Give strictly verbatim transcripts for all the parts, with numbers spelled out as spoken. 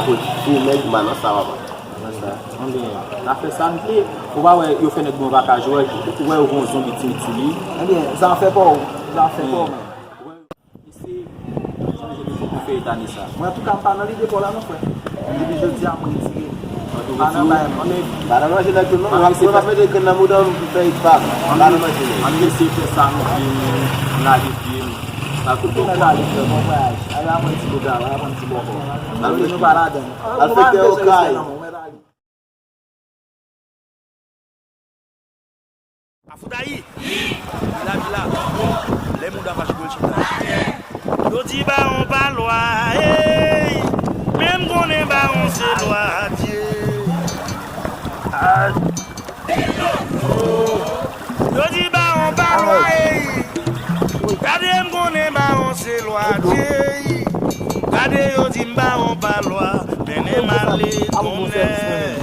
la pou, pou nèg mal nan sa, papa. Nan sa. Anben, n a fè sa n vle. Ou pa wè, yo fè nèg bon vakaj, ou wè, ou wè yo gen yon zonbi Timit sou li. Ebyen, zafè pa w, zafè pa w, men. Mesye, chanje mesye pou fè eta nèg sa. Mwen, antouka, m pa nan lide pa w la non, frè. Depi jodi a, mwen retire. Pa nan bay mwen. Pa nan manje nèg tou non. Mwen ap fè grenn nan mouda m pou fè eta. Pa nan manje nèg. Ann mesye fè sa nou vle, nou lage pye nou. Sa tout bon. Nèg ale frè, bon vwayaj. Ale aprann ti boga, ale aprann ti bòkò. Sa nou nou pa ladan. Al fè tè okay. Afoutayi! Bila bila! Lè mouda fache pou l chita. Yo di bawon pa lwa, ey! Men m konnen bawon se lwa Dye. Ah. Yo di bawon pa lwa, ey! Gade m konnen bawon se lwa Dye. Gade yo di m bawon pa lwa. Mennen m ale konnen.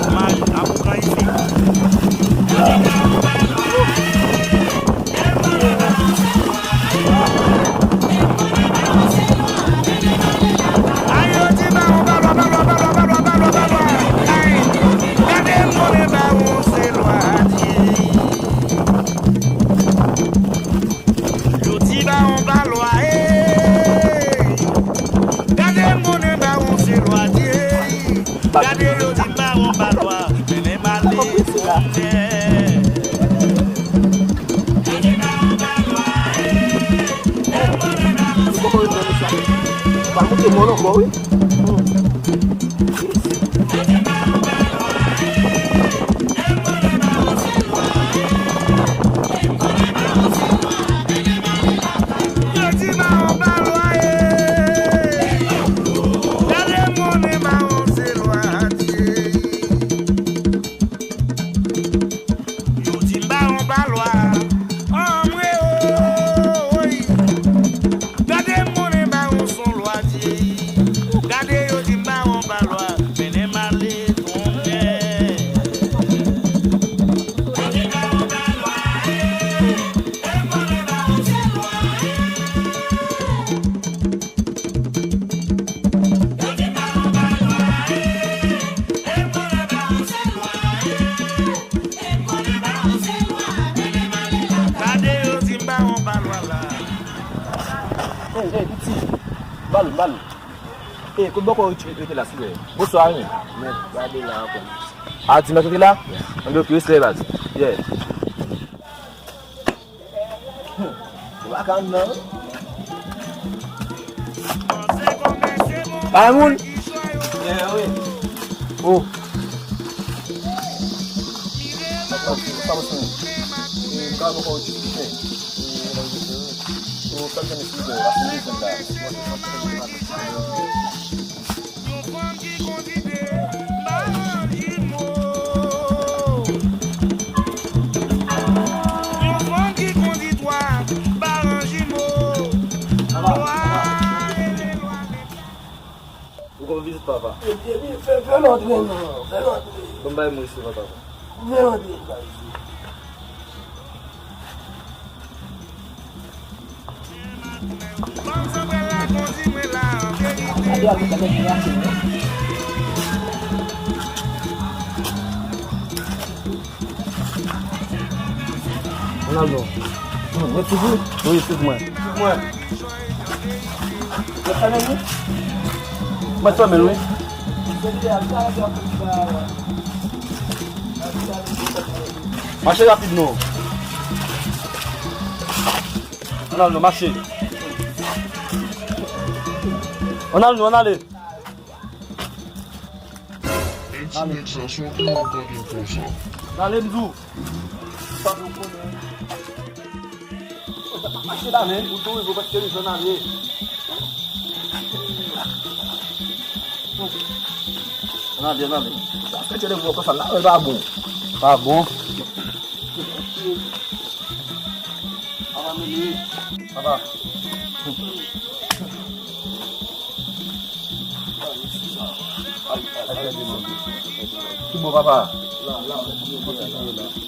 Omaj a Boukan isit. Ay, yo di bawon pa lwa, pa lwa, pa lwa. Ay, gade m konnen bawon se lwa Dye. Yo di bawon pa lwa, ey. Gade m konnen bawon se lwa Dye. Gade yo di m bawon pa lwa. Mennen m ale konnen. Li poko rive nan misyon. Ou pa koute mòn ankò, wi. Hmm. Yo di bawon pa lwa, ey. Gade m konnen bawon se lwa Dye. Yo di m bawon pa lwa, anmwe oy. Gade m konnen bawon se yon lwa Dye. Gade yo di m bawon pa lwa, mennen m ale konnen. Yo di m bawon pa lwa, ey. Gade yo di m bawon pa lwa la. Ey, ey, piti. Bal, bal. Ey, kout bòkò rete la, silvouplè. Bonswa, wi. Mèt, gade la ankò. A, ti mèt rete la? Yeah. Anben, ok, respè, baz. Yeah. Hmm. Ou pa ka nan. Pa moun. Yeah, wi. Oh. Sa, sa, sa, sa, sa. E, m ka poko di ki fè. E, ou fè m tande silvouplè, ou pa fè m tande la. Yon fanm ki kondwi de, m pa rann jimo. Yon fanm ki kondwi twa, m pa rann jimo. Lwa rele lwa. Ou konn vizit papa. Epi, epi, fè, fè l antre non, fè l antre. Bon, bay mwen resiv papa. Fè l antre, bay. Ronaldo. Hmm, mwen toujou. Wi, eskize mwen. Mwen. Mwen fèmen wi. Mwen fèmen wi. Mache rapid non. Ann al non, mache. Ann al non, ann ale. Ti nèg sa, se yon ki moun tande konsa. Ann ale, m di w. Mache la, men. Ou tou rive, ou prèske rive, ann ale. Ann ale, ann ale. Sa fè tchè de vwa konsa la, e pa bon. Pa bon. Papa. Ki bon, papa?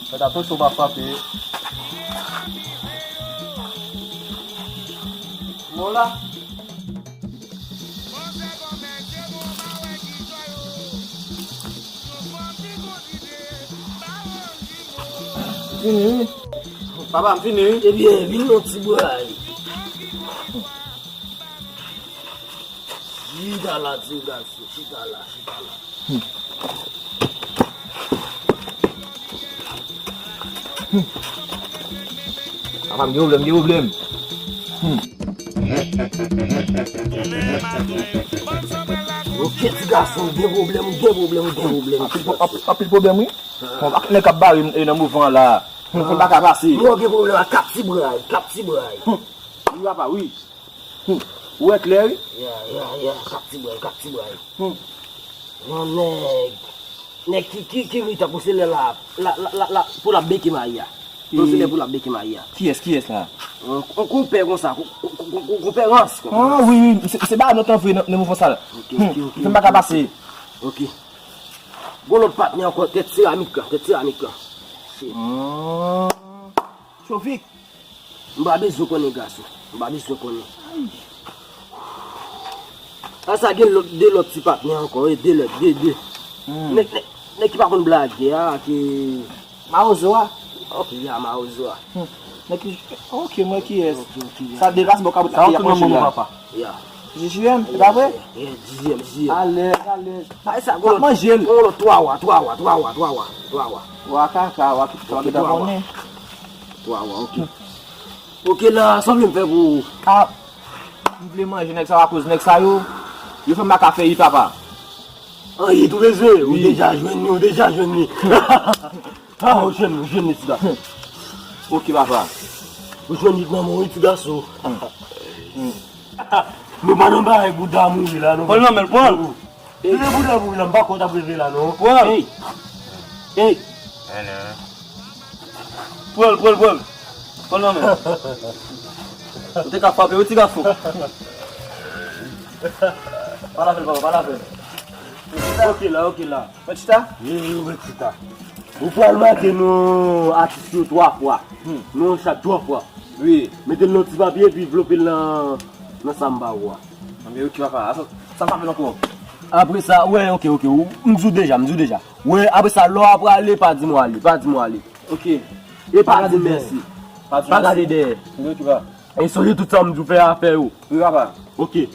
Fèt atansyon pa frape. Bon la. Fini, wi. Papa, m fini, wi. Ebyen, vin yon ti bray. Chita la, ti gason, chita la, chita la. Papa, m gen pwoblèm, m gen pwoblèm. Ok, ti gason, gen pwoblèm, gen pwoblèm, gen pwoblèm. Anpil, anpil, anpil pwoblèm, wi. Bon, ak nèg k ap bare m, e, nan mouvman an la. Pou m pa ka pase. Mwen gen pwoblèm ak kap ti bray, kap ti bray. Wi, papa, wi. Ou wè klè, wi. Ya, ya, ya, kap ti bray, kap ti bray. Yon nèg. Nèg ki, ki, ki ri tankou se lè la, la, la, la, la, pou l ap beke mayi a. Tankou se lè pou l ap beke mayi a. Kiyès, kiyès la? Yon, yon konpè konsa, kon-, kon-, kon-, kon-, konpè rans, konpè rans. Ah, wi, wi, se, se bagay nou t anvoye nan, nan mouvman sa la. Ok, ok, ok. Fè m pa ka pase. Ok. Gon lòt patnè ankò, tèt seramik la, tèt seramik la. Ah. Chofik. M pa bezwen konnen, gason. M pa bezwen konnen. Ay. Sa gen lòt, de lòt ti patnè ankò, wi, de lòt, de, de. Hmm. Nèg, nèg, nèg ki pa konn blage a, ki Mawozo a? Ok, ya, Mawozo a. Hmm. Nèg ki, ok, mwen kiyès? Ok, ok, ya. Sa de ras bò kabrit la ki ap manje la. Ya. Dizyèm, e pa vre? Yeah, dizyèm, dizyèm. Alèz, alèz. Ay, sa, n ap manje l. Gon lòt twa wa, twa wa, twa wa, twa wa, twa wa. Wa kaka, wa ki, wa ki ta konnen. Twa wa, ok. Ok, la, sa w vle m fè pou ou? Ah, m vle manje nèg sa yo akoz nèg sa yo, yo fè m pa ka fè it, papa. Ah, it ou bezwen? Ou deja jwenn li, ou deja jwenn li. Ah, ou jwenn, ou jwenn li, ti gason. Ok, papa. Ou jwenn it nan men w, wi, ti gason. Nou pa nan bagay bouda mouri la, non. Pran l nan men l, pran l. Lè bouda mouri la, m pa kwè w t ap reve la, non. Pran l. Ey. Ey. Pran l, pran l, pran l. Pran l nan men l. Ou te ka frape, wi, ti gason. Pa lave l, papa, pa lave l. Ok la, ok la. Mwen chita? Wi, wi, mwen chita. Ou pral make non atis yo twa fwa. Hmm. Non chak twa fwa. Wi. Mete l nan ti papye epi vlope l nan, nan sa m ba ou a. Anben, ok, papa. Sa, sa m pa fè ankò. Apre sa, wè, ok, ok. Ou, m di w deja, m di w deja. Wè, apre sa, lè w ap prale, pa di m w ale, pa di m w ale. Ok. E pa di m mèsi. Pa di m mèsi. Pa gade dèyè. Ok, papa. E sonje tout sa m di w fè a, fè yo. Wi, papa. Ok.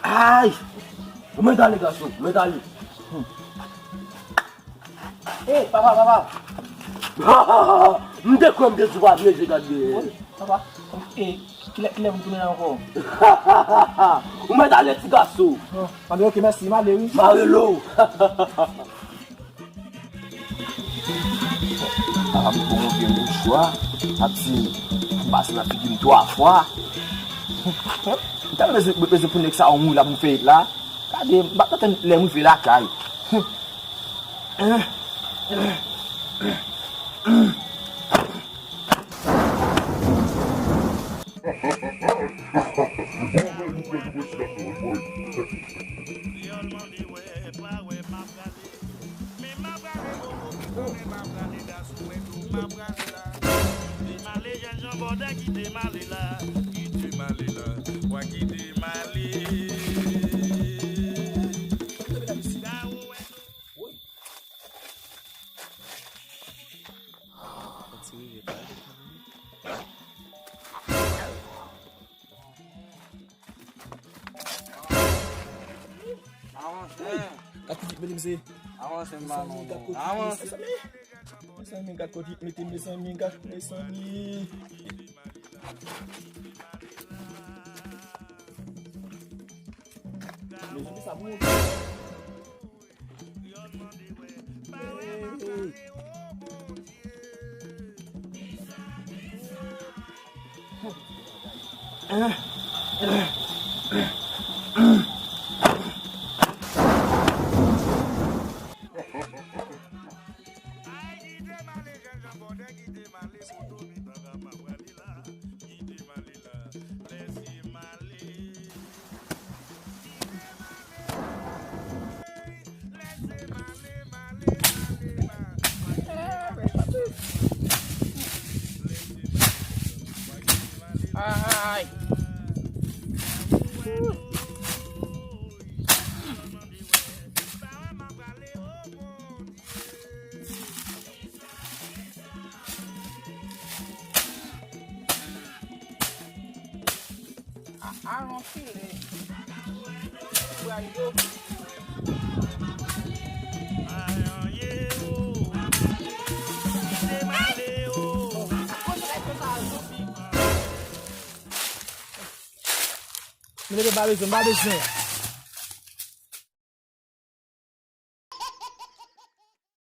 Ay! Ou mèt ale, gason, ou mèt ale. Ey, papa, papa. M te kwè m te sou pa vle je gade. Wi, papa. E, kilè, kilè pou m tounen la ankò? Ou mèt ale, ti gason. Non, anben, ok, mèsi, m ale, wi. M a rele w. Papa m pran yon vye mouchwa, ap di m pase nan figi m twa fwa. M ta bezwen, bezwen pou nèg sa yo mouri la pou m fè it la. Gade, m pa t antann lè m rive lakay. Kreyòl mande wè, pa wè, m ap gade. Men m ap gade bobo, men m ap gade gason, mwen tou m ap gade la. Kite m ale, jènjan bòdè, kite m ale la. Kite m ale la, wa kite m ale. Sa ou wè tou. Avanse. Gad pitit, men, msye. Avanse, m pa non, non. Avanse. Mezanmi, gad kote li mete, mezanmi, gad, mezanmi. Mezanmi, sa bon. Hey. Ay. A, a, yon filet. Bway yo. Mwen pa bezwen, pa bezwen.